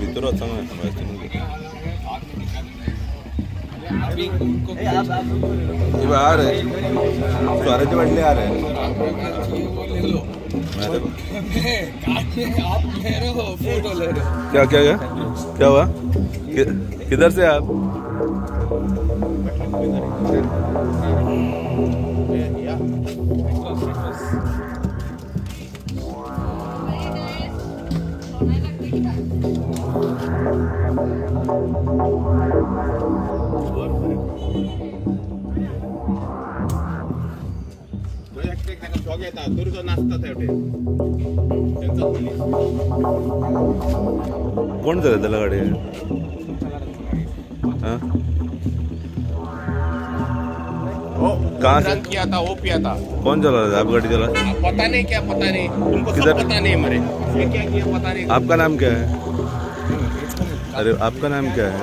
भितर वचोंक आ रे स्वराचे वाडले आ रे क्या क्या क्या क्या हुआ किधर से आप? कोण चलयतालो गाडी? कहाँ से किया था वो पिया था? कौन चला रहा था आप गाड़ी चला? पता नहीं, क्या पता नहीं तुमको, सब पता नहीं मरे ये क्या किया पता नहीं। आपका नाम क्या है? अरे आपका नाम क्या है?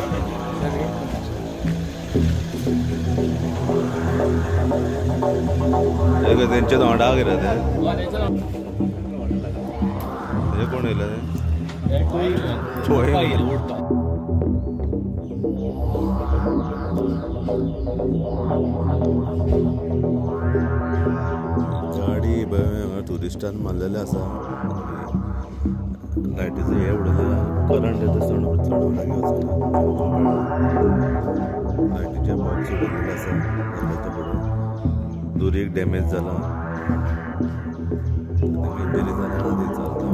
तेंच्या तोंडाक गेले ते हे कोण येयले ते? गाडी ट्युरिस्टान मारलेले आसा. लायटीचो हे उडयलें करंट येता चड चड लागीं वचना. लायटीचे बॉक्स उडयलेले आसा फुडें. दुरीक डॅमेज जाला, इंजरी जाला ती चलता.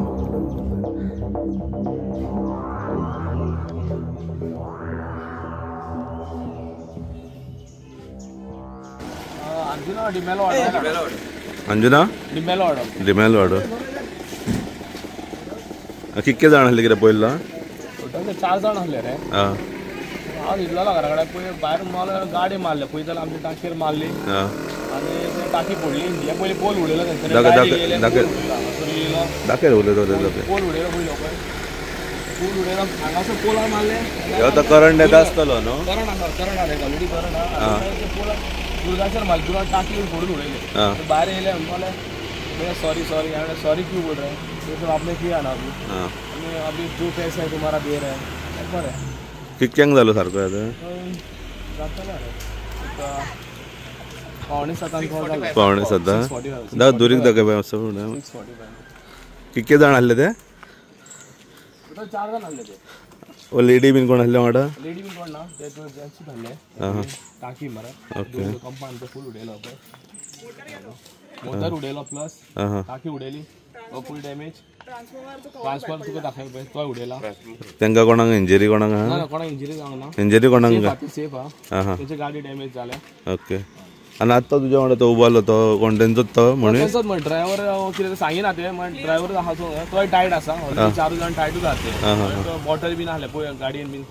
अंजुना डिमेलो वाडो. कितके जाण आसले कितें पयला? टोटल 4 जाण आसले रे. हांव न्हिदलोलो घरा कडेन, पळय भायर मारलो गाडी मारले पळय जाल्यार आमच्या टांकयेर मारली आनी टाकी पडली. हे पयलीं पोल उडयलो दाखय उडयलो पोल उडयलो पयलो पळय पोल उडयलो हांगासर पोलार मारले. करंट येता आसतलो न्हू? करंट आसा, करंट आसा ऑलरेडी करंट आसा. पोलार दुर्गाचेर मारले, दुर्गा टाकी फोडून उडयले. भायर येयले म्हणपाले भैया सॉरी सॉरी. हांवें सॉरी क्यों बोल रहे हैं? ये सब आपने किया ना अभी, अभी जो पैसा है तुम्हारा दे रहे हैं. बरें कितक्यांक जालो सारको आतां? जातलो रे 6:45. 6:45 दाखय दुरीक दाखय बाय मातसो. कितके जाण आसले ते? 4 जाण आसले ते. ओ लेडी बीन कोण आसले वांगडा? लेडी बीन कोण ना, ते जेंट्सूच आसले. टाकी मरे कंपाउंड फूल उडयलो पळय, मोटर उडयलो प्लस टाकी उडयली फूल डॅमेज. ट्रान्सफॉर्मर तुका दाखयलो पळय तोय उडयला. तांकां कोणाक इंजरी? कोणाक ना, कोणाक इंजरी जावंक ना. इंजरी कोणाक? सेफ आहा, तेची गाडी डॅमेज जाल्या. ओके. आनी आतां तुज्या वांगडा तो उबो आसलो तो कोण तेंचोच तो म्हणून? तेंचोच म्हण ड्रायव्हर कितें सांगिना ते, म्हण ड्रायव्हर आहा तो, तोय टायट आसा. ऑलरेडी 4 जाण टायटूच आहा ते. बॉटल बीन आसले पळय गाडयेन बीन.